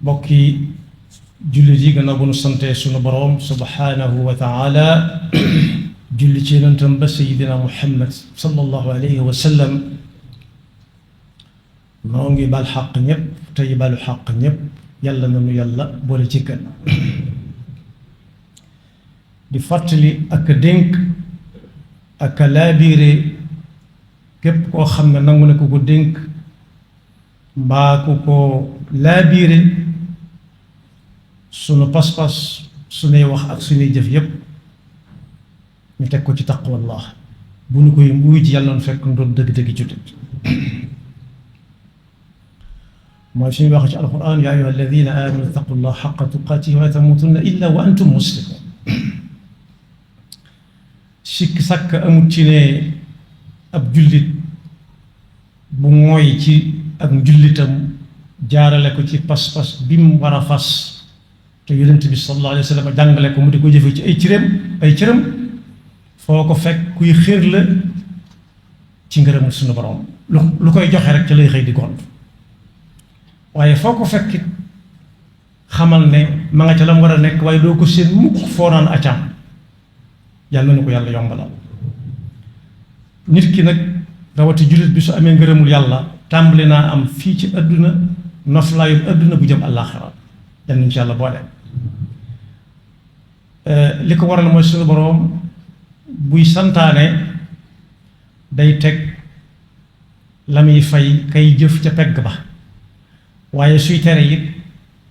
bokki jullit yi gannaaw bu nu sante sunu boroom subhaanahu wa taala julli ci yonentam ba sayidina muhammad sallallahu alayhi wa sallam noo ngi bal xaq ñépp tey balu xaq ñépp yàlla na nu yàlla boole ci kën di fàttali ak dénk ak laabiire képp koo xam ne nangu na ko ko dénk mbaa ku ko laabiire sunu pas-pas sunuy wax ak sunuy jëf yépp ñu teg ko ci taqwallah bu nu koy wuy ji yàlla na fekk nu doon dëgg-dëgg jullit mooy fi ñu wax ci alquran yaa ayyuha alladina amanu ittaqullah xaqa tuqaatihi wa laa tamuutunna illa wa antum muslimun sikk sàkk amut ci ne ab jullit bu mooy ci ak njullitam jaarale ko ci pas-pas bi mu war a fas te yonent bi sallallahu alayhi wa sallam jàngale ko mu di ko jëfe ci ay cëram foo ko fekk kuy xéer la ci ngërëmul suñu borom lu koy joxe rek ci lay xëy di gont waaye foo ko fekk xamal ne ma nga ca la mu war a nekk waaye doo ko seen mukk foo naan acam yàlla na ko yàlla yombalal nit ki nag rawati jullit bi su amee ngërëmul yàlla tàmbali naa am fii ci àdduna noflaayu àdduna bu jëm àllaaxira yal nañu ci yàlla boole li ko waral mooy suñu boroom buy santaane day teg la muy fay kay jëf ca pegg ba waaye suy tere it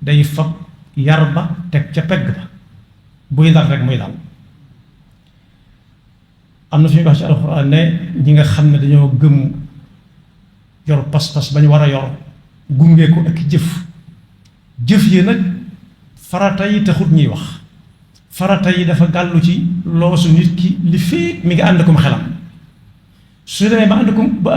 day fab yar ba teg ca pegg ba buy dal rek muy dal am na fi ñu wax ci alxuraan ne ñi nga xam ne dañoo gëm yor pas-pas ba ñu war a yor gunge ko ak jëf yi nag farata yi taxut ñuy wax farata yi dafa gàllu ci loosu nit ki li fii mi ngi ànd kom xelam su demee ba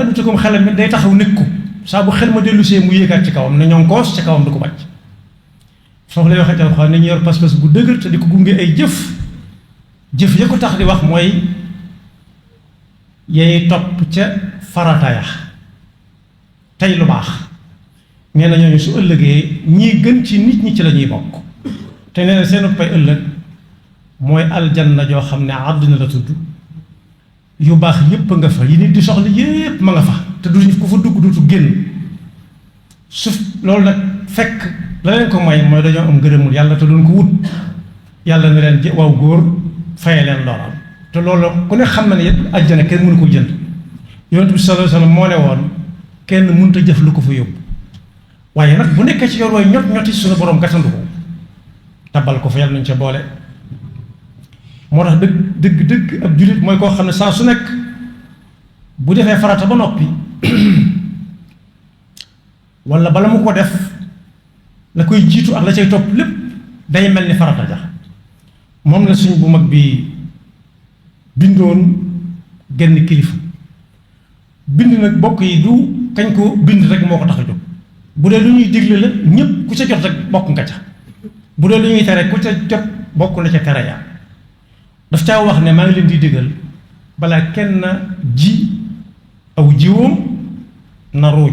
àndute kom xelam mi day taxaw nekk ko saa bu xel ma dellusee mu yéegaat ci kawam ne ñoom koos ci kawam du ko bàcc foofu lay waxee ci alxuraan ne ñu yor pas-pas bu dëgër te di ko gunge ay jëf ya ko tax di wax mooy yay topp ca farata ya tey lu baax nee na ñooñu su ëllëgee ñii gën ci nit ñi ci la ñuy bokk te nee na seen pay ëllëg mooy aljanna joo xam ne àddina la tudd yu baax yépp nga fa yi nit di soxla yépp ma nga fa te duñu ko fa dugg dutu génn su loolu nag fekk la leen ko may mooy dañoo am ngërëmul yàlla te duñ ko wut yàlla ne leen waaw góor faye leen loolal te loolu ku ne xam na ne yépp àjjana kenn mënu ko jënd yonent bi sallallahu alayhi wasallam moo ne woon kenn mënut a jëf lu ko fa yóbbu waaye nag bu nekkee ci yor way ñoti suñu borom gàttandu ko tabal ko fa yàlla nañ ca boole moo tax dëgg ab jullit mooy koo xam ne saa su nekk bu defee farata ba noppi wala bala mu ko def la koy jiitu ak la cay topp lépp day mel ni farata ja moom la suñ bu mag bi bindoon genn kilifa bind nag bokk yi du kañ ko bind rek moo ko tax a jóg bu dee lu ñuy digle la ñépp ku ca jot rek bokk nga ca bu dee lu ñuy tere ku ca jot bokk na ca tere ya daf caa wax ne maa ngi leen di digal balaa kenn ji aw jiwoom na ruuj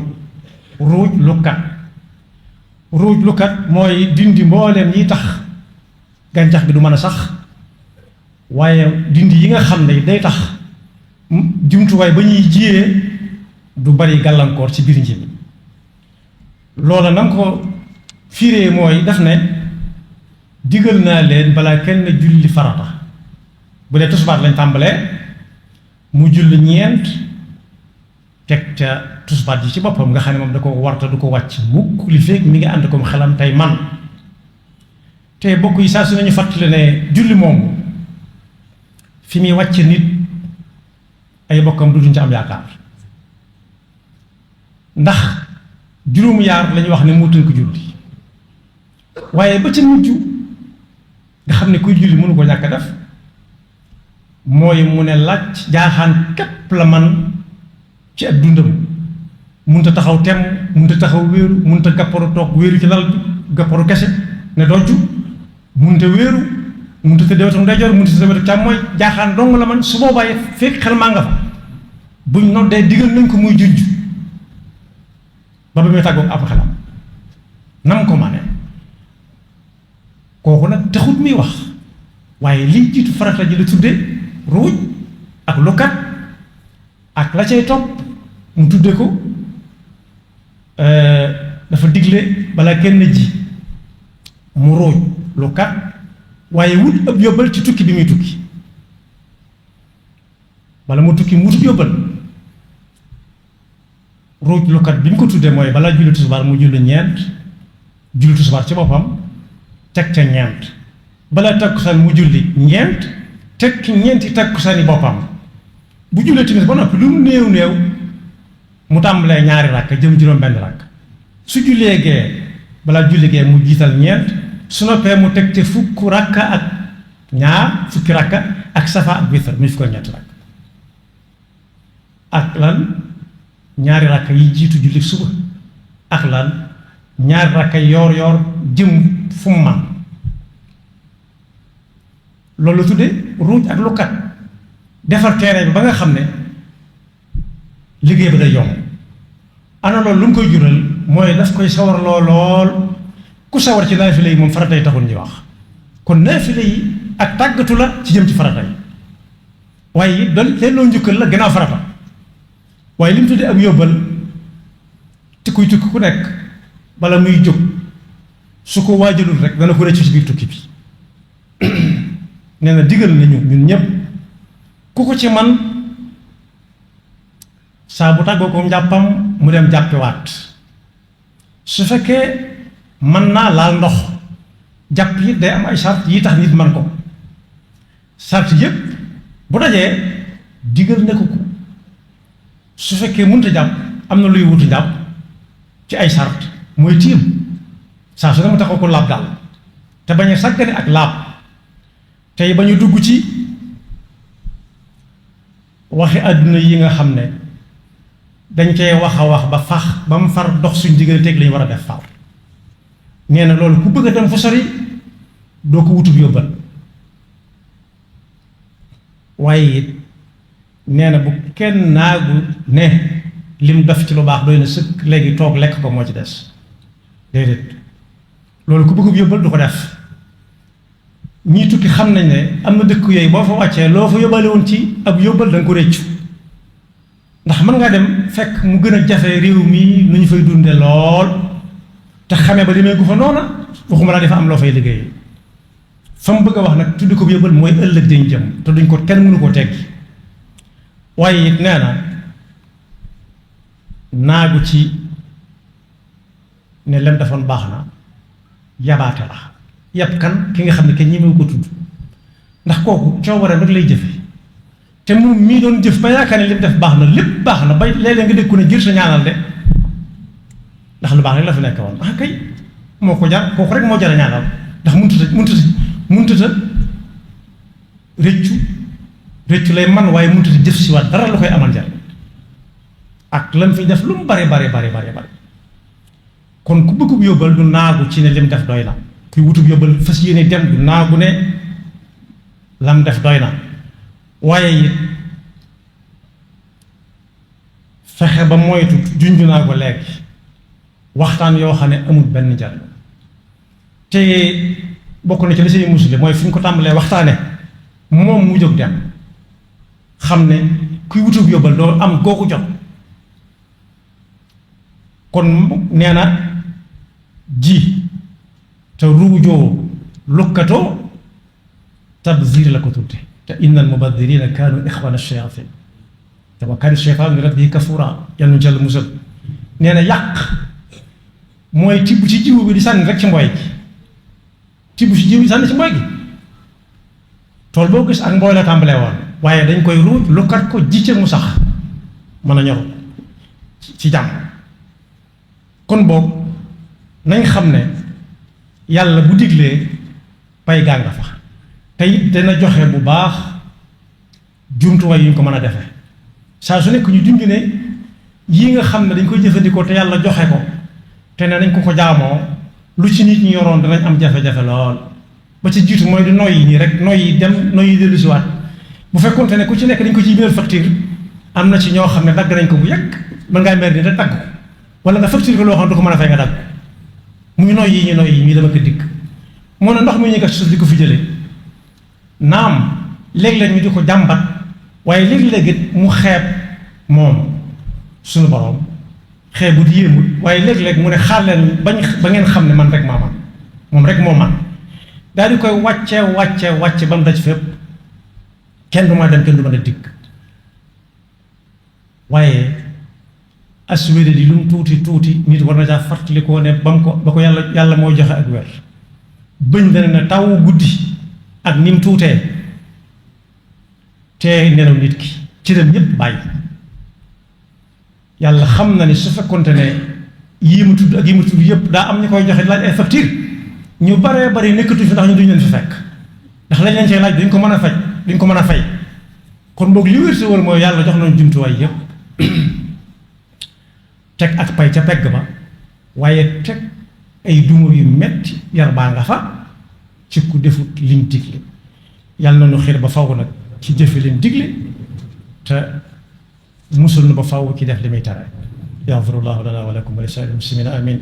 lukat mooy dindi mbooleem yi tax gàncax bi du mën a sax waaye dindi yi nga xam ne day tax jumtuwaay ba ñuy jiyee du bari gàllankoor ci biir nji mi loola na nga ko fiiree mooy daf ne digal naa leen balaa kenn julli farata bu dee tusbaar lañ tàmbalee mu julli ñeent teg ca tusbaar ji ci boppam nga xam ne moom da ko warta du ko wàcc mukk li fekk mi ngi ànd ko xelam tey man te bokk yi saa su nañu fàttali ne julli moom fi muy wàcc nit ay bokkam du duñ ci am yaakaar ndax juróomu yaar lañu wax ne moo tënk julli waaye ba ca mujj nga xam ne kuy julli mënu ko ñàkk a def mooy mu ne laaj jaaxaan képp la man ci ak dundam munta taxaw temm munta taxaw wéeru munta gàpparu toog wéeru ci lal bi gàpparu kese ne dojju munta wéeru munta tëddee wetu ndeyjoor munta tëddee wetu càmmooy jaaxaan dong la man su boobaa fekk xel maa nga fa buñ noddee digal nañ ko muy jujj ba muy tàggoog ab xelam nam ko mane taxut muy wax waaye liy jiitu farata ji la tudde ruuj ak lukat ak la cay topp mu tudde ko dafa digle bala kenn ji mu ruuj lukat waaye wut ab yóbbal ci tukki bi muy tukki bala mu tukki mu wutub yóbbal ruuj lukat bi mu ko tuddee mooy balaa julli tisbaar mu julli ñeent julli tisbaar ci boppam teg ca ñeent balaa takkusaan mu julli ñeent teg ci ñeenti takkusaani boppam bu jullee timis ba noppi lu mu néew néew mu tàmbalee ñaari rakk jëm juróom benn rakk su jullee gee balaa julli gee mu jiital ñeent su noppee mu teg te fukki rakka ak safa ak witr muy fukk ak ñetti rakk ak lan ñaari rakk yi jiitu julli suba ak lan ñaari rakk yoor yoor jëm fu mu man loolu la tudde ruuj ak lukat defar terrain bi ba nga xam ne liggéey ba day yomb ana loolu lu mu koy jural mooy daf koy sawar lool ku sawar ci naafile yi moom farata yi taxul ñuy wax kon naafile yi ak tàggatu la ci jëm ci farata yi waaye it doon leen loo njukkal la gannaaw farata waaye li mu tuddee ak yóbbal te kuy tukki ku nekk bala muy jóg su ko waajalul rek dana ko rëcc ci biir tukki bi nee na digal nañu ñun ñëpp ku ko ci man saa bu tàggoo ko njàppam mu dem jàppiwaat su fekkee mën naa laal ndox jàpp yi day am ay sart yi tax nit man ko sart yëpp bu dajee digal ne ko su fekkee mënut a jàpp am na luy wutu njàpp ci ay sart mooy tiim saa su ne mu taxaw ko laab daal te bañ a sàggane ak laab tey ba ñu dugg ci waxi àdduna yi nga xam ne dañ cee wax a wax ba fax ba mu far dox suñ digganteeg lañu war a def far nee na loolu ku bëgg a dem fu sori doo ko wutub yóbbal waaye it nee na bu kenn naagu ne lim def ci lu baax doy na sëkk léegi toog lekk ko moo ci des déedéet loolu ku bëggub yóbbal du ko def ñii tukki xam nañ ne am na dëkk yooyu boo fa wàccee loo fa yóbbale woon ci ab yóbbal da nga ko réccu ndax mën ngaa dem fekk mu gën a jafe réew mi nu ñu fay dunde lool te xamee ba demee gu fa noona waxuma laa dafa am loo fay liggéey fa mu bëgg a wax nag tuddi ko bu yóbbal mooy ëllëg dañ jëm te duñ ko kenn mënu koo teggi waaye it nee na naagu ci ne lem defoon baax na yabaate la yàpp kan ki nga xam ne kenn ñi ko tudd ndax kooku coobareem rek lay jëfe te moom mii doon jëf ba yaakaar ne li mu def baax na lépp baax na ba léeg-léeg nga dégg ko ne jër sa ñaanal de ndax lu baax rek la fi nekk woon ah kay moo ko jar kooku rek moo jar a ñaanal ndax mënutata rëccu lay man waaye mënutata jëf si waat dara lu koy amal jar ak lam fi def lu mu bare kon ku bëggub yóbbal du naagu ci ne lim def doy na kuy wutub yóbbal fas yéene dem du naagu ne lam def doy na waaye it fexe ba moytu junju naa ko léegi waxtaan yoo xam ne amul benn njariñ te bokk na ci li say musule mooy fi ñu ko tàmbalee waxtaane moom mu jóg dem xam ne kuy wutub yóbbal doo am googu jot kon nee na ji te ruujoo lukkatoo tabzir la ko tudde te inna al mubadirina kaanu ixwana shayatin te wa kaana shaytaanu li rabbihi kafura yal nañu jàll musal nee na yàq mooy tibb ci jiwu bi di sànni rek ci mbooy gi tibb ci jiwu bi sànni ci mbooy gi tool boo gis ak mbooy la tàmbalee woon waaye dañ koy ruuj lukkat ko ji ca mu sax mën a ñoru ci jàmm kon boobu nañ xam ne yàlla bu diglee pay gaa nga fa te it dana joxe bu baax jumtuwaay yu ñu ko mën a defee saa su nekk ñu junj ne yii nga xam ne dañ koy jëfandikoo te yàlla joxe ko te ne nañ ko jaamoo lu ci nit ñi yoroon danañ am jafe-jafe lool ba ci jiitu mooy di noyyi nii rek noyyi dem noyyi dellu si waat bu fekkoonte ne ku ci nekk dañ ko ciy biir facture am na ci ñoo xam ne dagg nañ ko bu yàgg mën ngaa mer ni rek dagg ko wala nga facture ko loo xam ne du ko mën a fay nga dagg muy noyyi ñu noyyi ñi dama ko dikk moo ne ndox mi ñu gas suuf di ko fi jëlee naam léeg-léeg ñu di ko jàmbat waaye léeg-léeg it mu xeeb moom suñu borom xeebu di yéemul waaye léeg-léeg mu ne xaar leen ba ngeen xam ne man rek maa man moom rek moo man daal di koy wàcce ba mu daj fépp kenn du ma dem kenn du mën a dikk waaye assuré di lu mu tuuti nit war na caa fàttalikoo ne ba ko yàlla mooy joxe ak weer bëñ dana ne taw guddi ak ni mu tuutee te nelaw nit ki ci dem ñépp bàyyi yàlla xam na ni su fekkonte ne yii mu tudd ak yii mu tudd yépp daa am ñu koy joxe laaj ay facture ñu baree bari nekkatu fi ndax ñu duñ leen fi fekk ndax lañ leen cee laaj duñ ko mën a faj duñ ko mën a fay kon boog li wér si wër mooy yàlla jox nañu jumtuwaay yépp teg ak pay ca pegg ba waaye teg ay duma yu metti yar baa nga fa ci ku defut liñ digle yàlla na nu xiir ba faw nag ci jëfe liñ digle te musul nu ba faw ci def li muy tere yaxfirullahu lana wa lakum wa li saa'iril muslimina amin